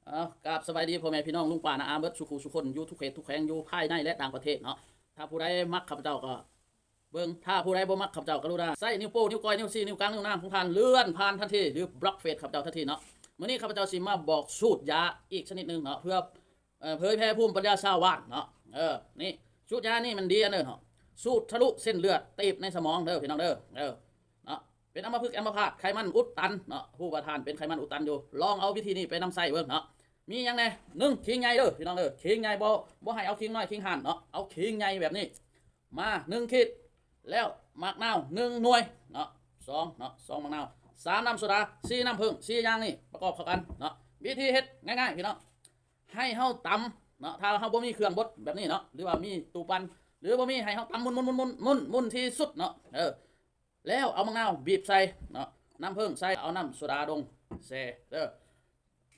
ເອົາ ກາບສະບາຍດີພໍ່ແມ່ພີ່ນ້ອງລຸງປ້ານ້າອາເບິດສູ່ຄູ່ສູ່ຄົນ ຢູ່ທຸກເຂດທຸກແຂວງ ຢູ່ພາຍໃນ ແລະ ຕ່າງປະເທດເນາະ. ຖ້າຜູ້ໃດມັກຂ້າພະເຈົ້າກໍເບິ່ງ, ຖ້າຜູ້ໃດບໍ່ມັກ ຂ້າພະເຈົ້າກະລຸນາໃຊ້ນິ້ວໂປ້, ນິ້ວກ້ອຍ, ນິ້ວຊີ້, ນິ້ວກາງ, ນິ້ວນາງຂອງທ່ານ ເລື່ອນຜ່ານທັນທີ ຫຼື ບລັອກເຟສຂ້າພະເຈົ້າທັນທີເນາະ. ມື້ນີ້ຂ້າພະເຈົ້າຊິມາບອກສູດຢາອີກຊະນິດໜຶ່ງເນາະ ເພື່ອ ເອີ ເຜີຍແຜ່ພູມປັນຍາຊາວບ້ານເນາະ. ເອີ ນີ້ ສູດຢານີ້ມັນດີອັນເດີເນາະ, ສູດທະລຸເສັ້ນເລືອດຕີບໃນສະໝອງເດີພີ່ນ້ອງເດີ. ເອີ ເນາະ ເປັນອຳມະພຶກອຳມະພາດ ໄຂມັນອຸດຕັນເນາະ, ຮູ້ວ່າທ່ານເປັນໄຂມັນອຸດຕັນຢູ່ ລອງເອົາວິທີນີ້ໄປນຳໃຊ້ເບິ່ງເນາະ. ມີຫຍັງແດ່? ໜຶ່ງ ຂີງໃຫຍ່ເດີພີ່ນ້ອງເດີ, ຂີງໃຫຍ່ ບໍ່ ບໍ່ໃຫ້ເອົາຂີງນ້ອຍ ຂີງຫ່ານເນາະ, ເອົາຂີງໃຫຍ່ແບບນີ້ມາໜຶ່ງຂີດ ແລ້ວໝາກນາວໜຶ່ງໜ່ວຍເນາະ, ສອງເນາະ ສອງໝາກນາວ, ສາມ ນ້ຳໂຊດາ, ສີ່ ນ້ຳເຜິ້ງ. ສີ່ຢ່າງນີ້ປະກອບເຂົ້າກັນເນາະ. ວິທີເຮັດງ່າຍໆ ພີ່ນ້ອງ, ໃຫ້ເຮົາຕຳເນາະ, ຖ້າເຮົາບໍ່ມີເຄື່ອງບົດແບບນີ້ເນາະ ຫຼືວ່າມີຕູ້ປັ່ນ ຫຼືບໍ່ມີ ໃຫ້ເຮົາຕຳໝຸ່ນໆໆໆ ໝຸ່ນທີ່ສຸດເນາະ. ເອີ ແລ້ວເອົາໝາກນາວບີບໃສ່ເນາະ, ນ້ຳເຜິ້ງໃສ່, ເອົານ້ຳໂຊດາດົງແຊ່ເດີ.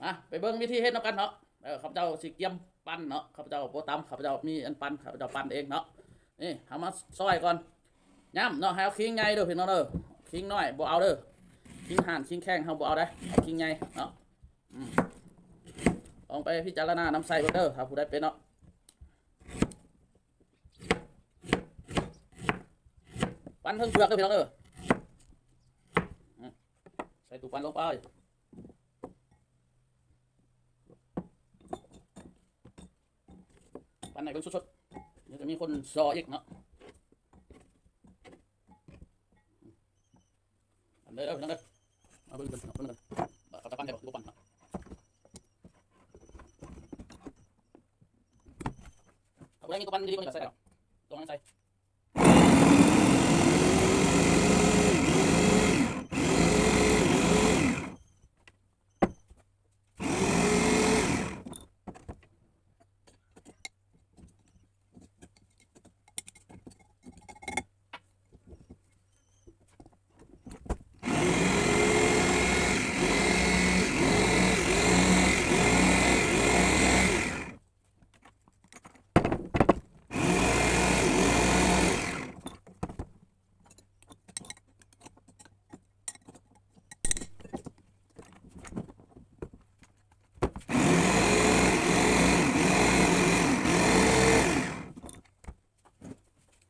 ມາ ໄປເບິ່ງວິທີເຮັດນຳກັນເນາະ. ເອີ ຂ້າພະເຈົ້າຊິກຽມປັ່ນເນາະ, ຂ້າພະເຈົ້າບໍ່ຕຳ, ຂ້າພະເຈົ້າມີອັນປັ່ນ ຂ້າພະເຈົ້າປັ່ນເອງເນາະ. ນີ້ ເຮົາມາຊອຍກ່ອນ, ຢ້ຳເນາະ ໃຫ້ເອົາຂີງໃຫຍ່ເດີພີ່ນ້ອງເດີ, ຂີງນ້ອຍບໍ່ເອົາເດີ, ຂີງຫ່ານຂີງແຂ້ງເຮົາບໍ່ເອົາເດ້, ເອົາຂີງໃຫຍ່ເນາະ. ອືມ ລອງໄປພິຈາລະນານຳໃຊ້ເບິ່ງເດີ ຖ້າຜູ້ໃດເປັນເນາະ. ປັ່ນເທິງເປືອກເດີພີ່ນ້ອງເດີ. ອືມ ໃສ່ຕູ້ປັ່ນລົງໄປ, ປັ່ນໃຫ້ເບິ່ງສົດໆ ດຽວຈະມີຄົນຊໍອີກເນາະ. ອັນເດີ ເດີ ເດີ ມາເບິ່ງກັນເນາະ, ເບິ່ງກັນວ່າເຂົາຈະປັ່ນໄດ້ບໍ່ ຫຼືບໍ່ປັ່ນເນາະ. ເອົາ ຜູ້ໃດມີຕູ້ປັ່ນດີໆ ກໍຢາກໃສ່ດອກ ຕ້ອງໃສ່.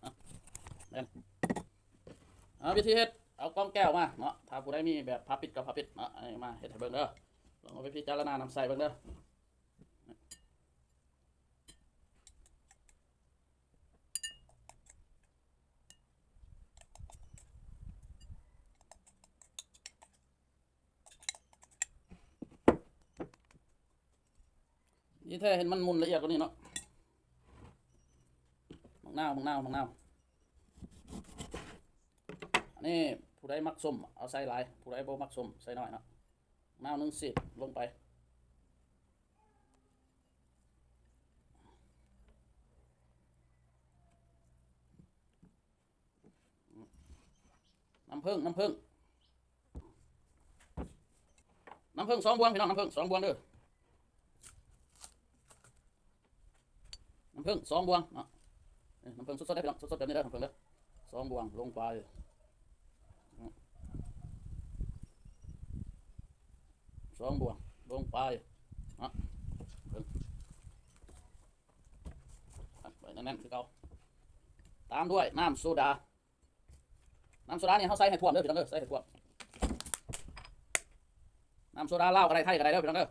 ອ່ະ ແມ່ນ ເອົາ ວິທີເຮັດ ເອົາກອງແກ້ວມາເນາະ, ຖ້າຜູ້ໃດມີແບບຝາປິດກໍຝາປິດເນາະ, ອັນນີ້ມາເຮັດໃຫ້ເບິ່ງເດີ, ລອງເອົາໄປພິຈາລະນານຳໃຊ້ເບິ່ງເດີ. ດີແທ້ ເຫັນມັນໝຸ່ນລະອຽດກວ່ານີ້ເນາະ. ໝາກນາວ ໝາກນາວ ໝາກນາວ. ອັນນີ້ຜູ້ໃດມັກສົ້ມເອົາໃສ່ຫຼາຍ, ຜູ້ໃດບໍ່ມັກສົ້ມໃສ່ໜ້ອຍເນາະ. ໝາກນາວໜຶ່ງສີກລົງໄປ. ນ້ຳເຜິ້ງ ນ້ຳເຜິ້ງ ນ້ຳເຜິ້ງສອງບ່ວງ ພີ່ນ້ອງ, ນ້ຳເຜິ້ງສອງບ່ວງເດີ, ນ້ຳເຜິ້ງສອງບ່ວງເນາະ. ເອີ ນ້ຳເຜິ້ງສົດໆເດີພີ່ນ້ອງ, ສົດໆແບບນີ້ເດີ, ນ້ຳເຜິ້ງເດີ ສອງບ່ວງລົງໄປ, ສອງບ່ວງລົງໄປເນາະ. ເບິ່ງ ອັດໄວ້ແໜ້ນໆຄືເກົ່າ, ຕາມດ້ວຍນ້ຳໂຊດາ. ນ້ຳໂຊດານີ້ເຮົາໃສ່ໃຫ້ຖ້ວມເດີພີ່ນ້ອງເດີ, ໃສ່ໃຫ້ຖ້ວມ. ນ້ຳໂຊດາລາວກໍໄດ້ ໄທກໍໄດ້ເດີພີ່ນ້ອງເດີ.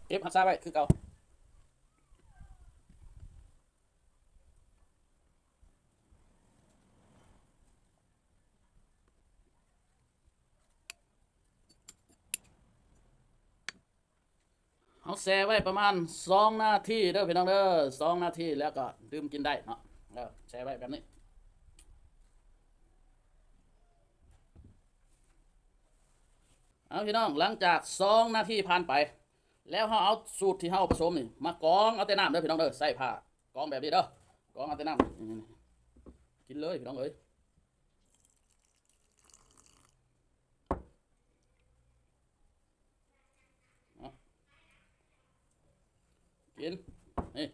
ເກັບຮັກສາໄວ້ຄືເກົ່າ. ເຮົາແຊ່ໄວ້ປະມານສອງນາທີເດີພີ່ນ້ອງເດີ, ສອງນາທີແລ້ວກໍດື່ມກິນໄດ້ເນາະ. ເອີ ແຊ່ໄວ້ແບບນີ້. ເອົາພີ່ນ້ອງ, ຫຼັງຈາກສອງນາທີຜ່ານໄປ ແລ້ວເຮົາເອົາສູດທີ່ເຮົາປະສົມນີ້ມາກອງເອົາແຕ່ນ້ຳເດີພີ່ນ້ອງເດີ. ໃຊ້ຜ້າກອງແບບນີ້ເດີ, ກອງເອົາແຕ່ນ້ຳ. ກິນເລີຍພີ່ນ້ອງເອີຍ. ເນາະ ກິນ ນີ້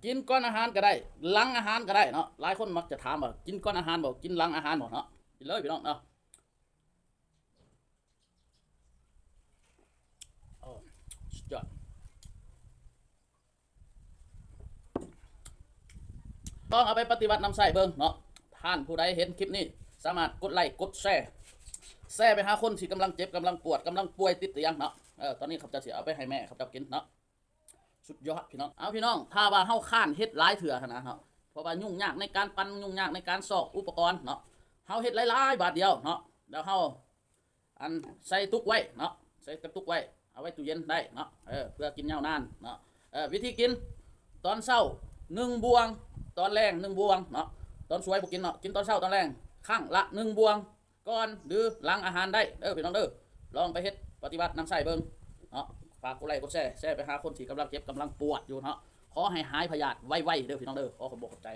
ກິນກ່ອນອາຫານກໍໄດ້ ຫຼັງອາຫານກໍໄດ້ເນາະ. ຫຼາຍຄົນມັກຈະຖາມວ່າ ກິນກ່ອນອາຫານບໍ່ ກິນຫຼັງອາຫານບໍ່ເນາະ. ກິນເລີຍພີ່ນ້ອງເນາະ. ໂອ້ ສຸດຍອດ. ລອງເອົາໄປປະຕິບັດນຳໃຊ້ເບິ່ງເນາະ. ທ່ານຜູ້ໃດເຫັນຄລິບນີ້ ສາມາດກົດໄລ ກົດແຊ ແຊໄປຫາຄົນທີ່ກຳລັງເຈັບ ກຳລັງປວດ ກຳລັງປ່ວຍຕິດຕຽງເນາະ. ເອີ ຕອນນີ້ຂ້າພະເຈົ້າຊິເອົາໄປໃຫ້ແມ່ຂ້າພະເຈົ້າກິນເນາະ. ສຸດຍອດພີ່ນ້ອງ. ເອົາ ພີ່ນ້ອງ, ຖ້າວ່າເຮົາຄ້ານເຮັດຫຼາຍເທື່ອຫັ້ນນະເນາະ ເພາະວ່າຫຍຸ້ງຍາກໃນການປັ່ນ ຫຍຸ້ງຍາກໃນການຊອກອຸປະກອນເນາະ, ເຮົາເຮັດຫຼາຍໆບາດດຽວເນາະ ແລ້ວເຮົາ ອັນ ໃສ່ຕຸກໄວ້ເນາະ, ໃສ່ກະຕຸກໄວ້ ເອົາໄວ້ຕູ້ເຢັນໄດ້ເນາະ. ເອີ ເພື່ອກິນຍາວນານເນາະ. ເອີ ວິທີກິນ ຕອນເຊົ້າໜຶ່ງບ່ວງ, ຕອນແລງໜຶ່ງບ່ວງເນາະ. ຕອນສວຍບໍ່ກິນເນາະ, ກິນຕອນເຊົ້າຕອນແລງຄັ້ງລະໜຶ່ງບ່ວງ ກ່ອນ ຫຼື ຫຼັງອາຫານໄດ້ເດີພີ່ນ້ອງເດີ. ລອງໄປເຮັດປະຕິບັດນຳໃຊ້ເບິ່ງເນາະ. ຝາກກົດໄລ ກົດແຊ ແຊໄປຫາຄົນທີ່ກຳລັງເຈັບ ກຳລັງປວດຢູ່ເນາະ. ຂໍໃຫ້ຫາຍພະຍາດໄວໆເດີພີ່ນ້ອງເດີ. ຂໍຂອບອົກຂອບໃຈ.